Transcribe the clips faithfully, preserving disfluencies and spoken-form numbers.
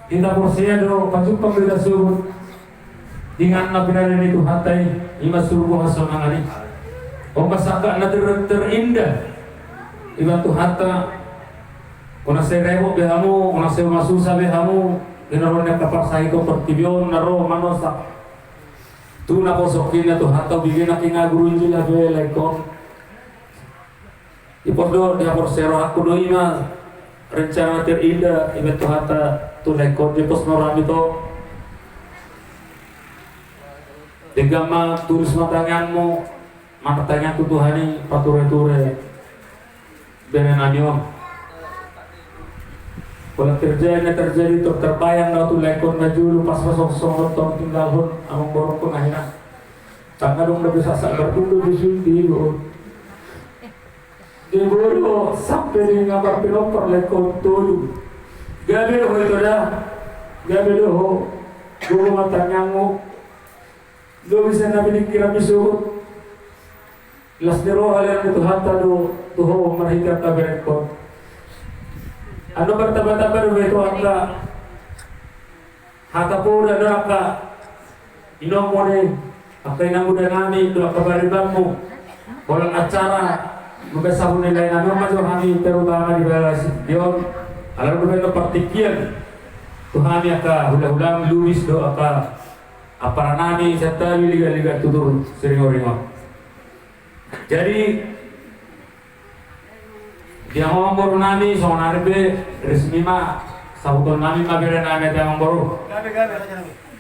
Hita porsea do pajumpang do hita sogot di inganna pinarade ni Tuhanta i, i ma surgo hasonangan i. On ma sangkap na ter-, terindah iban Tuhanta. Unang sai repot be hamu, unang sai masusa be hamu, di na ro ni angka parsahiton portibi on na ro manosak tu naposok i na Tuhanta, ubege nangkin guru Injil hape laengkon. Dipos do, dihaporseai rohangku do i ma rencana terindah iban Tuhanta tu laengkon, dipos ma rohami to. Denggan ma, tulus ma tangiangmu, manat tangiang tu Tuhan i, patureture berenami on. Pola terjadi na terjadi, tor terbayang do tu laengkon na jolo, pas ma songon on tor tinggalhon amangborungku na hina. Tangga dong, dope sasak barbulu di sunti on. Di bolo sampe di ngambar pinompar laengkon tolu. Gabe do ho ito da. Gabe do ho. Gogo ma tangiangmu. Gabe sian na piningkiranmi sogot. Las ni roha lehonon ni Tuhanta do tu ho marhite angka berengkon. Annon martamba-tamba do ho ito angka hata poda do angka inongmu, angka ina muda nami do angka paribanmu. Holan acara mambahen sapu ni lae nami on ma jo hami tarutama di bagasan on. Ala do baen do partingkian tu hami angka hula-hulam, lubis do angka ampara nami Santabi, Liga-liga, tutur Siringoringo. Jadi di amangboru nami songon ari be resmi ma sahuton nami ma bere nami, di amangboru.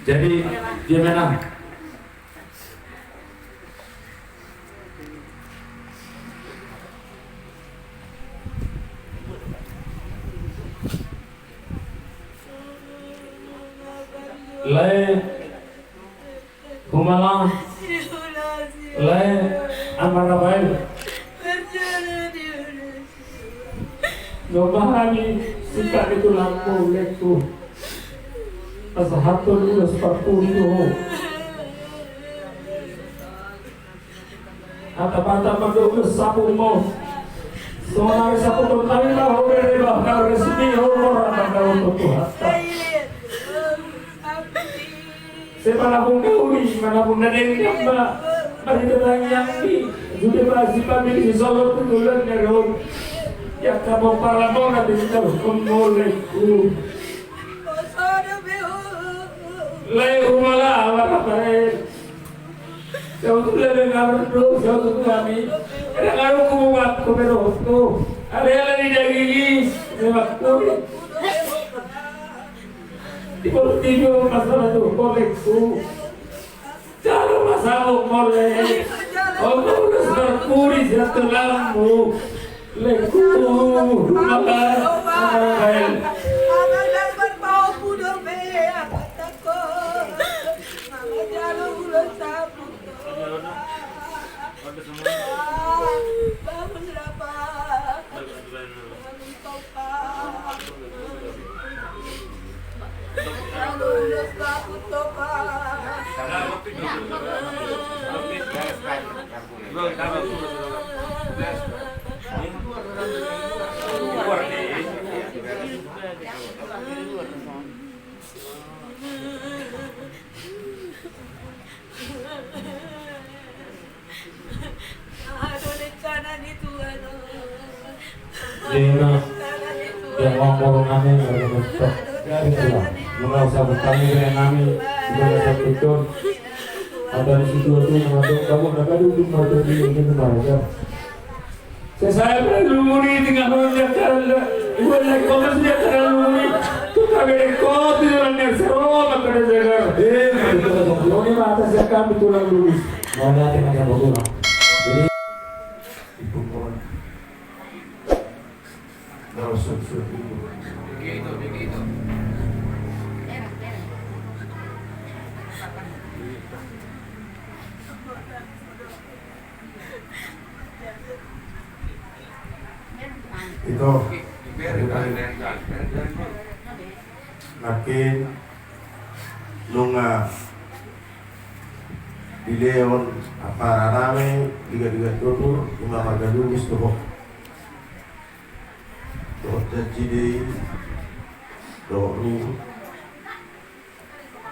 Jadi dia menang. Lae Humala, lae Ama Rafael. Nunga hami singkat ni tulangmu, laengku, pasahathon ulos parpudi tu ho. Hata-hata mandok sapumu. Sonari saputon nami ma ho bere, bah na resmi ho mora mandok tu Tuhanta. Sai manabung na uli, manabung na denggan ma marhite tangiangmi. Sude ma sipamili sisolhot tu joloan ni ari on. Ia kamu paramona di joloan, laengku. Lae Humala, Ama Rafael. Saut tu lae na mardosa tu hami. Eda nganu kubuat ku merohot tu. Alai ala ni daging i memang kuri. Di portibi on masalah tu, laengku. Jalo ma sapumu, lae. Oto ulos parpudi sian tulangmu, laengku. Maka, maka, Dena, dena ngomong nami, ada betul. Itulah, nunga usah bertanya dengan nami, di mana satu ton. Ada di situ tu, mengatur kamu, nak ada di mana tu, di mana tu. Sai sae lungun i, tinggal ho di acara, ibu lagi komes di acara lungun i. Tu kabe ko tu jalan ni sero maka da jagar. Eh, lungun i ma atas jakan di tulang lurus. Mana tengah jago tulang. Jadi, ibu kawan. Begitu, begitu. Ito, nangkin nunga dilehon ampara nami, diga-diga tutur, nunga marga lurus tu ho. Dohot janji ni, dohot ruhut.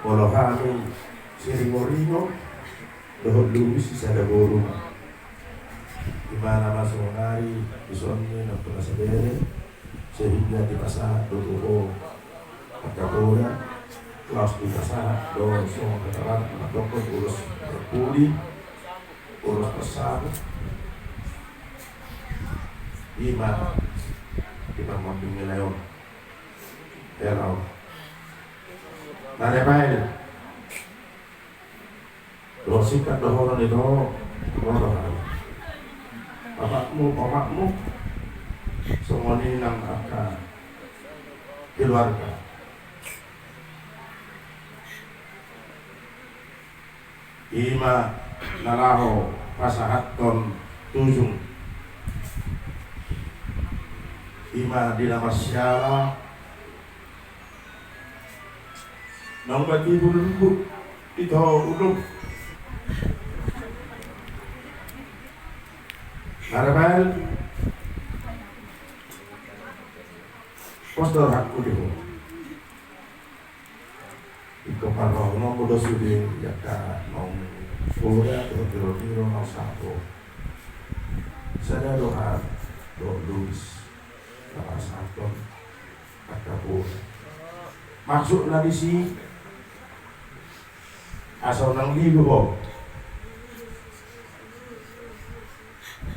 Molo hami siringoringo dohot Lubis sisada boru, di mana ma sonari dison ni nampuna sadere, sehingga dipasahat do tu ho angka poda, laos dipasahat do songon hata Batak mandokkon ulos pudi, ulos parsabut. Ima di parmonding nilai on. Hera on. Nare baen. Dohot singkat dohonon i, toho, ro do hami. Bapakmu, omakmu, songon i nang angka keluarga. Ima na laho pasahathon tujung. Ima di na marsiala naung bati bulungku, ito ulung. Nare baen. Pos do rohangku di ho. Ingkon parrohahononmu do sude i angka naung poda dohot bironbiro naung sahat ho. Sada do hami dohot Lubis na pasahathon angka poda. Maksudna disi asa unang lilu ho,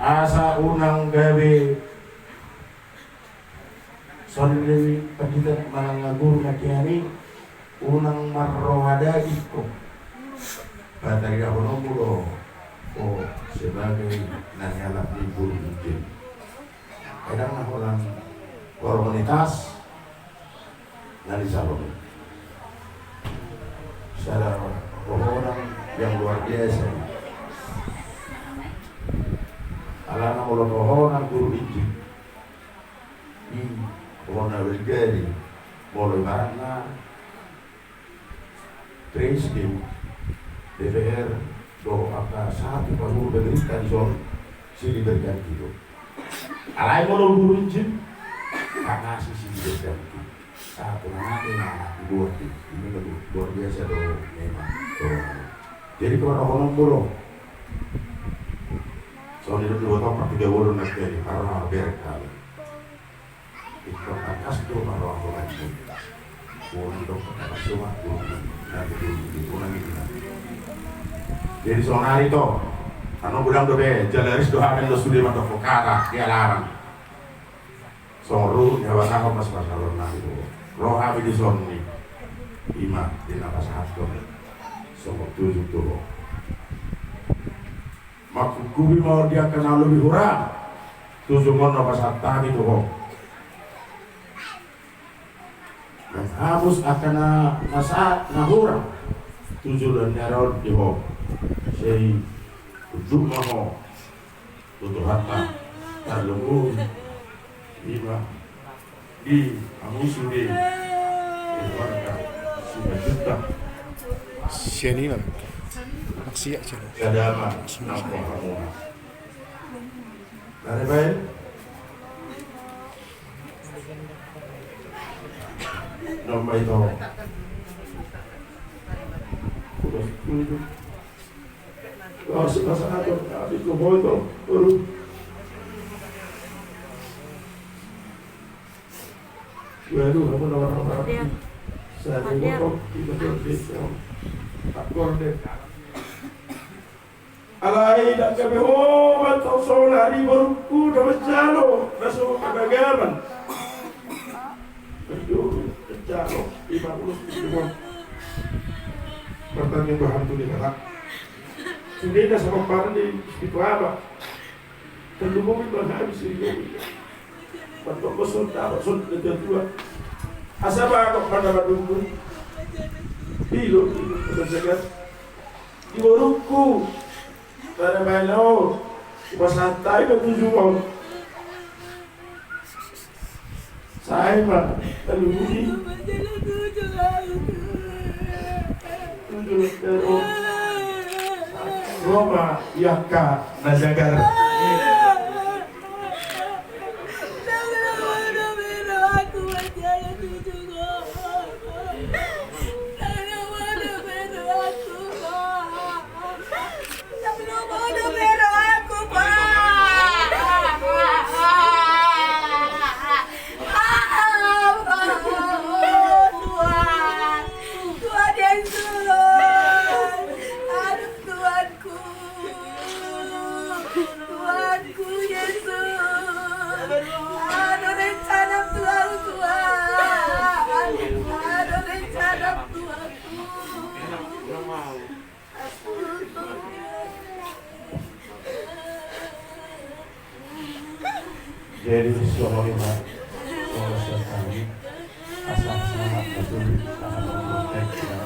asa unang gabe songon i pandita manang guru na hian i, unang marroha daging ho. Patarida ho nangkin do ho sebagai na nialap ni guru injil. Kadang na holan formalitas na dijalo. Sada hohonan yang luar biasa. Alana molo hohonan guru injil i, hohonan bergari, molo ibaratna presiden, D P R, do angka satu pahuru pemerintah dison, silih berganti do. Alai molo guru injil, hangasi silih berganti. Satu na mate na dibuat i. Ini lebih luar biasa do memang. Jadi kalau orang molo, soalnya itu dua tahun tiga bulan nanti hari, karena berkali. Ingkon tangkas do marroha tu Tuhan. Unang do tangkas do marroha tu Tuhan. Jadi sonari to, anu godang dope, jala ris do hami do sude mandok kata di alaman. Songon ruhut ni habatahon ma sipasahaton nami tu ho. Ro hami dison ni, ima di na pasahathon songon tujung tu ho. Mangkukupi ma on di angka na lobi hurang tujung on na pasahat hami tu ho. Manghapus angka na, na sahat na hurang tujung on na ro di ho. Sai unduk ma ho tu Tuhanta, tarlumobi ima di hamu sude keluarga Simanjuntak. Sian i ma. Maksiat sian i. Sada ma nang ho hamuna. Nare baen. Nomor itu. Udah sepuluh itu. Laos pasahaton hami tu ho, boru. Waduh, hamu na warna-warni. Saya boru, kita tuh di sini. Akor deh. Alai ndang gabe ho ma tong sonari borungku na manjalo na so mangagaman. Manjalo, manjalo, ima ulos tu Tuhan. Martangihon ma hami tu Debata. Sude na sapomparan ni Spiritu Ama. Tarlumobi ma hami siringoringo. Mantong songon dapot songon na tua-tua. Asa bagot ma na madungdung. Dilo, dilo, na manjagar. Di borungku. Pada baen laho. Hupasahat hami ma tujung on. Sai ma, tarlumobi. Tujung on. Ro ma i angka na jagar. Jadi, songon i ma, songon siap kami. Asa semangat betul, asa betul, ya.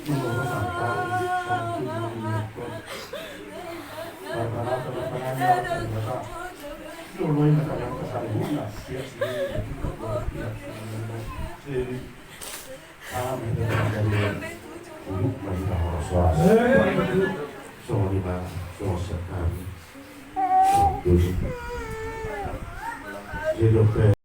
Menurut sampai, songon i ma, menurut. Barbarata, barbarata, barbarata. Songon i ma, kalian kesal guna, siap, siap, siap, siap. Jadi, kami dari Uluk Madura Horas-horas. Songon i ma, songon siap kami. Songon i. Jadi, oke.